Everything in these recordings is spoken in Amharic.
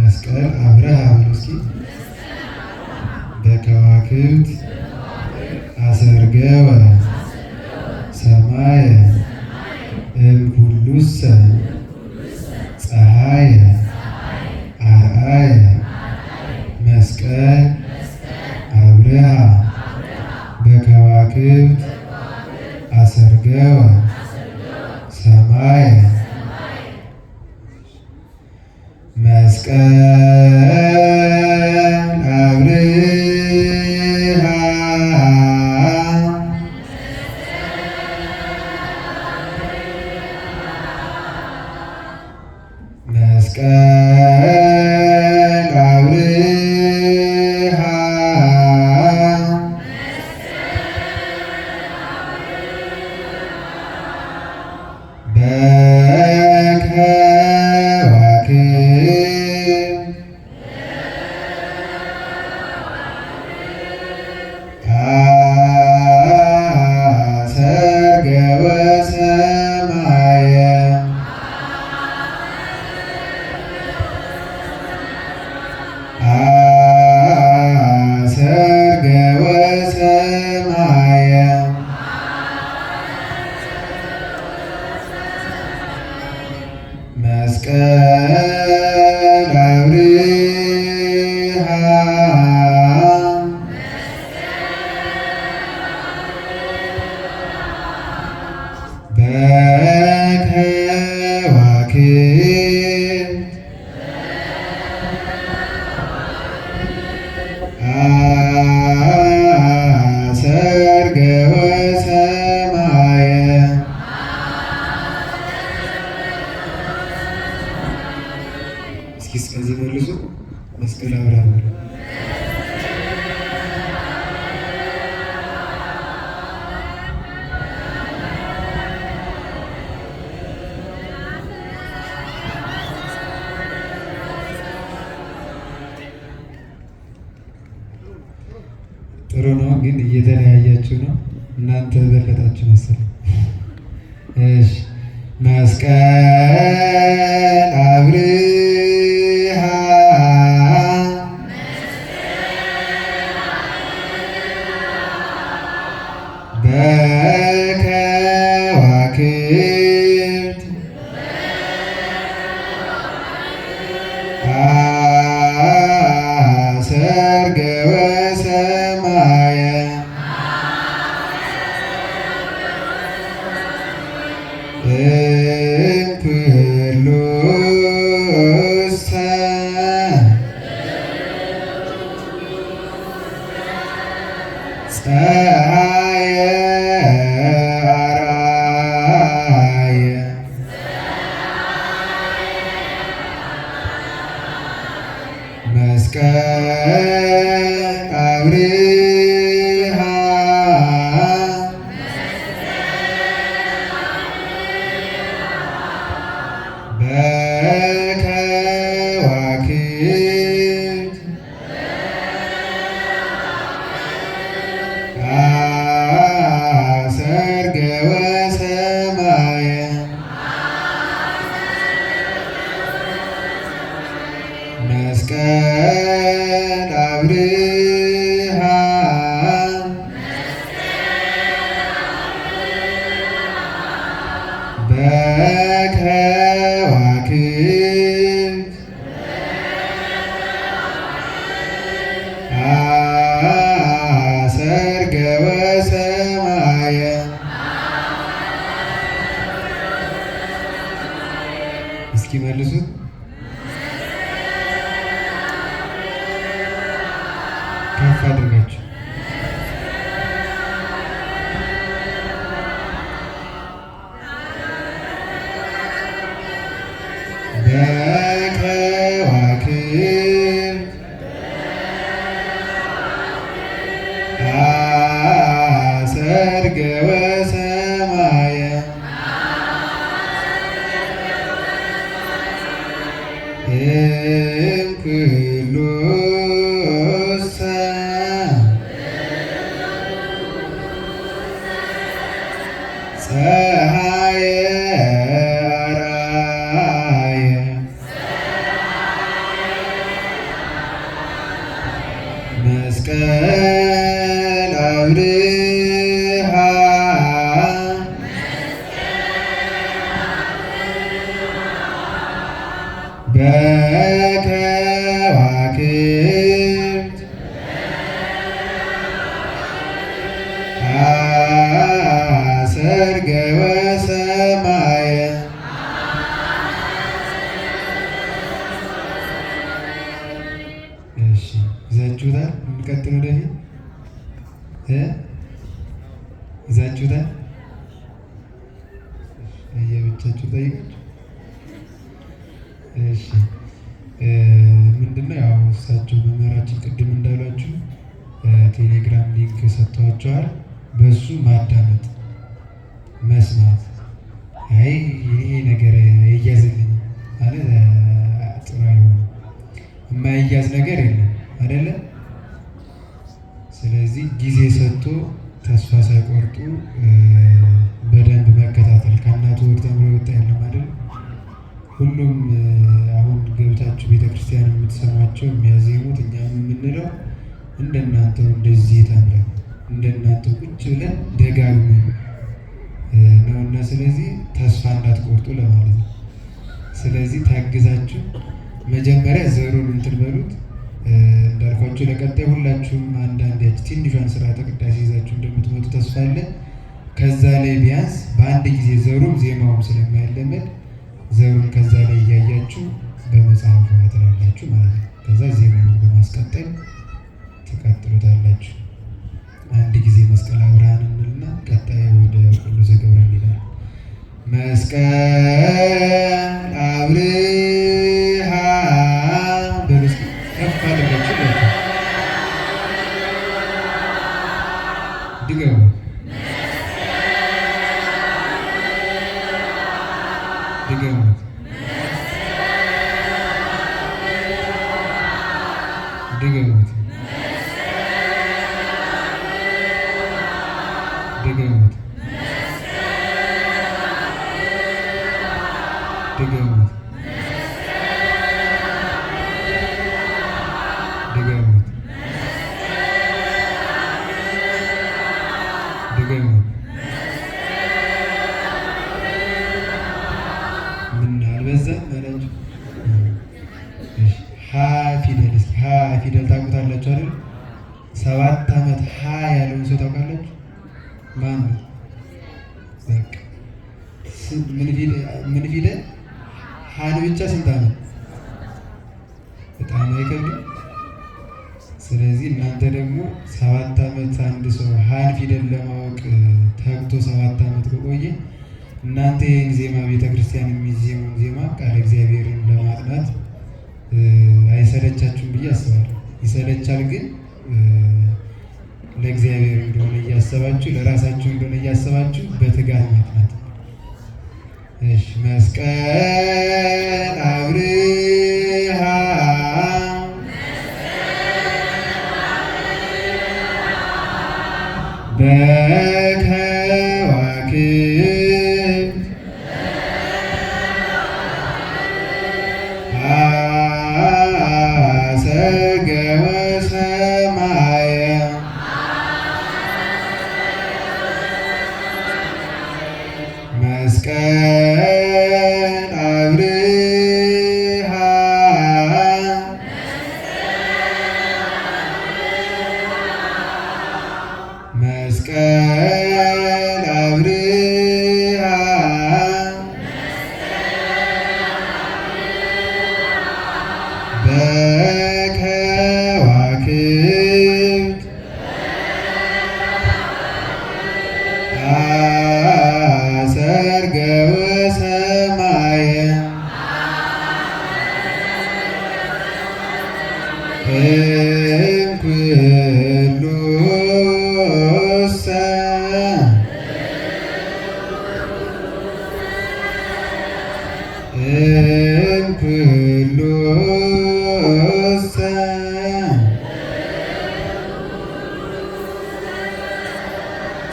መስቀል አብርሃ በሉ እስኪ። በከዋክብት አሰርገወ ሰማየ እምኩሉሰ ፀሐየ አርአየ መስቀል አብርሃ በከዋክብት አሰርገወ ሰማየ። መስቀል አብርሃ መስቀል አብርሃ በከዋክብት አሰርገወ ሰማየ። አሰርገወ ሰማየ። መስቀል አብርሃ በከዋክብት አሰርገወ ሰማየ። እስኪ እስከዚህ መልሱ። መስቀል አብርሃ በሉ። ጥሩ ነው፣ ግን እየተለያያችሁ ነው። እናንተ በለጣችሁ መሰለኝ። እሺ፣ መስቀል አብርሃ በከዋክብት አሰርገወ ሰማየ። እምኩሉሰ ፀሐየ አርአየ። መስቀል አብርሃ በከዋክብት አሰርገወ ሰማየ። መስቀል አብርሃ በከዋክብት አሰርገወ ሰማየ። እስኪ መልሱት። ከፍ አድርጋችሁ። በከዋክብት አሰርገወ ሰማየ። እምኩሉሰ ፀሐየ አርአየ። መስቀል አብርሃ በከዋክብት አሰርገ ወሰማየ። እሺ፣ ይዛችሁታል። እንቀጥል ወደፊት እ ይዛችሁታል። ለየብቻችሁ ጠይቃችሁ። እሺ፣ ምንድነው ያው እሳቸው መምህራችን ቅድም እንዳሏችሁ ቴሌግራም link ሰጥተዋቸዋል። በሱ ማዳመጥ፣ መስማት። አይ ይሄ ነገር አይያዝልኝም ማለት ጥሩ አይሆንም። የማይያዝ ነገር የለም አይደለ? ስለዚህ ጊዜ ሰጥቶ ተስፋ ሳይቆርጡ በደንብ መከታተል። ከእናቱ ሆድ ተምሮ የወጣ የለም አይደል? ሁሉም አሁን ገብታችሁ ቤተክርስቲያን የምትሰሟቸው የሚያዜሙት እኛም የምንለው እንደናንተው እንደዚህ ተምረን እንደናንተው ቁጭ ብለን ደጋግመን ነውና ስለዚህ ተስፋ እንዳትቆርጡ ለማለት ነው። ስለዚህ ታግዛችሁ መጀመሪያ ዘሩን እንትን በሉት። እንዳልኳችሁ ለቀጣይ ሁላችሁም አንዳንድ ያች ትንሿን ስርዓተ ቅዳሴ ይዛችሁ እንደምትመጡ ተስፋ አለ። ከዛ ላይ ቢያንስ በአንድ ጊዜ ዘሩም ዜማውም ስለማይለመድ ዘሩን ከዛ ላይ እያያችሁ በመጽሐፉ ትላላችሁ ማለት ነው። ከዛ ዜማውን በማስቀጠል ትቀጥሉታላችሁ። አንድ ጊዜ መስቀል አብርሃን እንልና ቀጣይ ወደ ቁሉ ዘገብረ እንሄዳለን። መስቀል አብርሃ በሉ እስኪ ከፍ አድርጋችሁ ድገሙ። ድገሙት። ድገሙት። ድገሙት። ድገሙት። ድገሙት። ድገሙት። ምን አልበዛም አላችሁ? ሀ ፊደል፣ እስኪ ሀ ፊደል ታውቁታላችሁ አይደል? 7 ዓመት ሀ ያለውን ሰው ታውቃላችሁ? ማን ነው? በቃ ምን ፊደል ሀን ብቻ ስንት ዓመት? በጣም አይከብድም? ስለዚህ እናንተ ደግሞ 7 ዓመት አንድ ሰው ሀን ፊደል ለማወቅ ተግቶ 7 ዓመት ከቆየ እናንተ ይህን ዜማ ቤተክርስቲያን የሚዜመውን ዜማ ቃለ እግዚአብሔርን ለማጥናት አይሰለቻችሁም ብዬ አስባለሁ። ይሰለቻል፣ ግን ለእግዚአብሔር እንደሆነ እያሰባችሁ ለራሳችሁ እንደሆነ እያሰባችሁ በትጋት ማጥናት። እሺ፣ መስቀል አብርሃ በከዋክብት አሰርገ ወሰማየ። መስቀል አብርሃ መስቀል አብርሃ በከዋክብት አሰርገ ወሰማየ። እምኩሉሰ እምኩሉሰ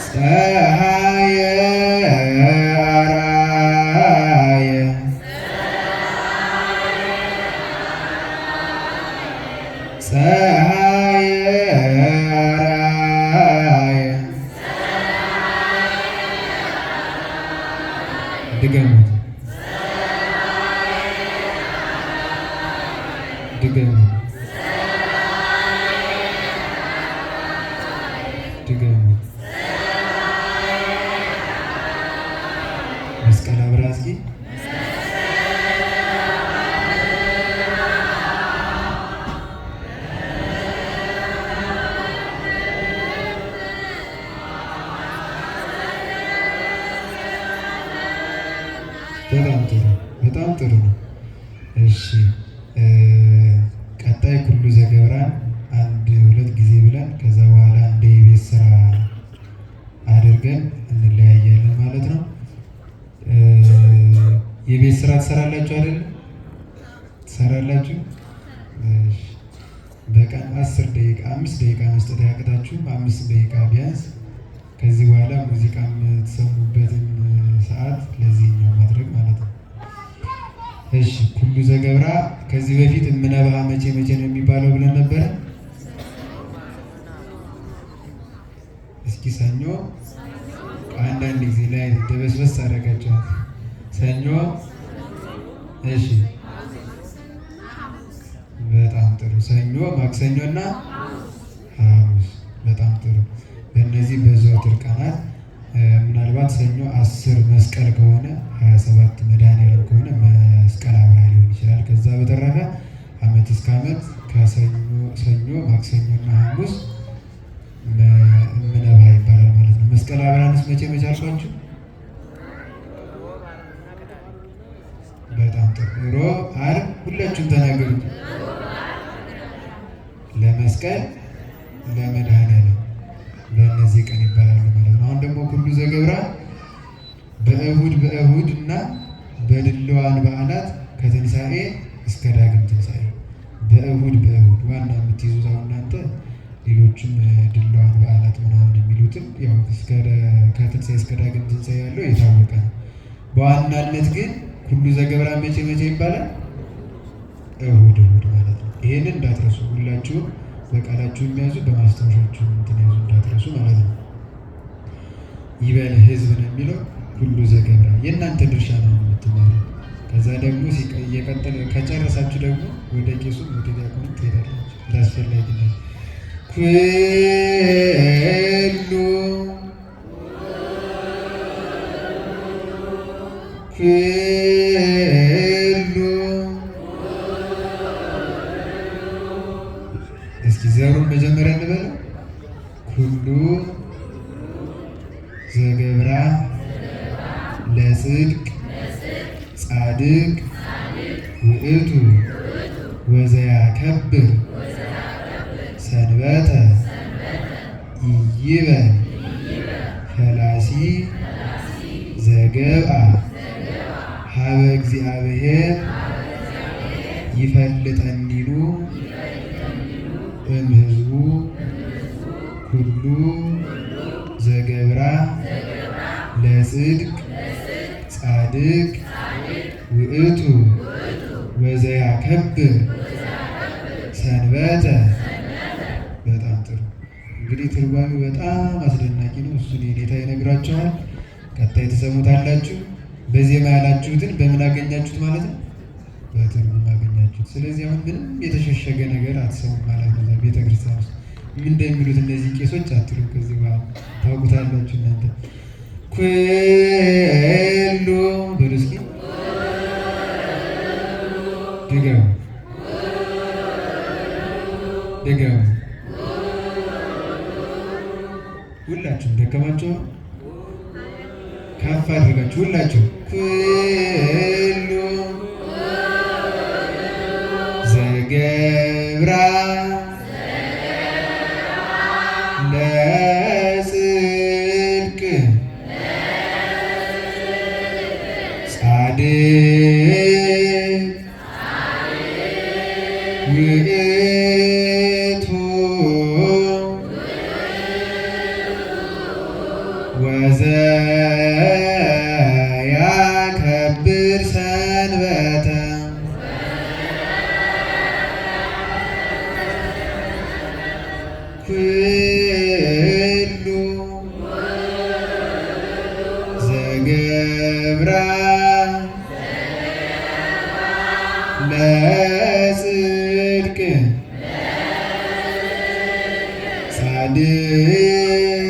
ፀሐየ አርአየ ፀሐየ። አርአየ። ድገሙት፣ ድገሙት፣ ድገሙት። መስቀል አብራ እስኪ። በጣም ጥሩ፣ በጣም ጥሩ ነው። እሺ፣ ቀጣይ ኩሉ ዘገብራን አንድ ሁለት ጊዜ ብለን ከዛ በኋላ እንደ የቤት ስራ አድርገን እንለያያለን ማለት ነው። የቤት ስራ ትሰራላችሁ አይደል? ትሰራላችሁ? እሺ። በቀን 10 ደቂቃ፣ 5 ደቂቃ መስጠት አያቅታችሁም። 5 ደቂቃ ቢያንስ። ከዚህ በኋላ ሙዚቃ የምትሰሙበትን ሰዓት ለዚህኛው ማድረግ ማለት ነው። እሺ፣ ኩሉ ዘገብራ ከዚህ በፊት እምነብሃ መቼ መቼ ነው የሚባለው ብለን ነበረ? እስኪ ሰኞ፣ አንዳንድ ጊዜ ላይ ደበስበስ አደረጋቸዋል። ሰኞ፣ እሺ፣ በጣም ጥሩ። ሰኞ፣ ማክሰኞ እና ሐሙስ፣ በጣም ጥሩ። በእነዚህ በዘወትር ቀናት ምናልባት ሰኞ 10 መስቀል ከሆነ፣ 27 መድኃኔዓለም ከሆነ መስቀል አብራ ሊሆን ይችላል። ከዛ በተረፈ ዓመት እስከ ዓመት ከሰኞ፣ ሰኞ፣ ማክሰኞ እና ሐሙስ እምነብሃ ይባላል ማለት ነው። መስቀል አብራንስ መቼ መቼ አልኳችሁ? በጣም ጥሩ። ሮብ፣ ዓርብ፣ ሁላችሁም ተናገሩት። ለመስቀል ለመድኃኔዓለም በእነዚህ ቀን ይባላሉ ማለት ነው። አሁን ደግሞ ኩሉ ዘገብራ በእሁድ በእሁድ እና በድልዋን በዓላት ከትንሣኤ እስከ ዳግም ትንሣኤ። በእሁድ በእሁድ ዋና የምትይዙት አሁን እናንተ፣ ሌሎችም ድልዋን በዓላት ምናምን የሚሉትም ያው ከትንሣኤ እስከ ዳግም ትንሣኤ ያለው የታወቀ ነው። በዋናነት ግን ኩሉ ዘገብራ መቼ መቼ ይባላል? እሁድ እሁድ ማለት ነው። ይሄንን እንዳትረሱ፣ ሁላችሁም በቃላችሁ የሚያዙ በማስታወሻችሁ እንትን ያዙ፣ እንዳትረሱ ማለት ነው። ይበል ህዝብ ነው የሚለው። ኩሉ ዘገብራ የእናንተ ድርሻ ነው የምትማሩ። ከዛ ደግሞ እየቀጠለ ከጨረሳችሁ ደግሞ ወደ ቄሱ ወደ ዲያቆኑ ትሄዳላችሁ። ለአስፈላጊነት ኩሉ ኩሉ፣ እስኪ ዘሩን መጀመሪያ እንበለው። ኩሉ ዘገብራ ለጽድቅ ጻድቅ ውእቱ ወዘያከብር ሰንበተ ኢይበል ፈላሲ ዘገብአ ሀበ እግዚአብሔር ይፈልጠኒኑ እምሕዝቡ። ኩሉ ዘገብራ ለጽድቅ ጻድቅ ውእቱ ወዘያከብር ሰንበተ። በጣም ጥሩ። እንግዲህ ትርጓሜው በጣም አስደናቂ ነው። እሱን የኔታ ይነግራችኋል። ቀጣይ ትሰሙታላችሁ። በዜማ ያላችሁትን በምን አገኛችሁት ማለት ነው? በትርጉም አገኛችሁት። ስለዚህ አሁን ምንም የተሸሸገ ነገር አትሰሙም ማለት ነው። ቤተክርስቲያን ውስጥ ምን እንደሚሉት እነዚህ ቄሶች አትሉም። ከዚህ በኋላ ታውቁታላችሁ እናንተ። ኩሉ በሉ እስኪ፣ ድገሙ፣ ድገሙ። ሁላችሁም ደከማችሁ፣ ከፍ አድርጋችሁ ሁላችሁ። ኩሉ ዘገብራ ለጽድቅ ጻድቅ ውእቱ ወዘያከብር ሰንበተ። ኩሉ ዘገብራ ለጽድቅ ጻድቅ።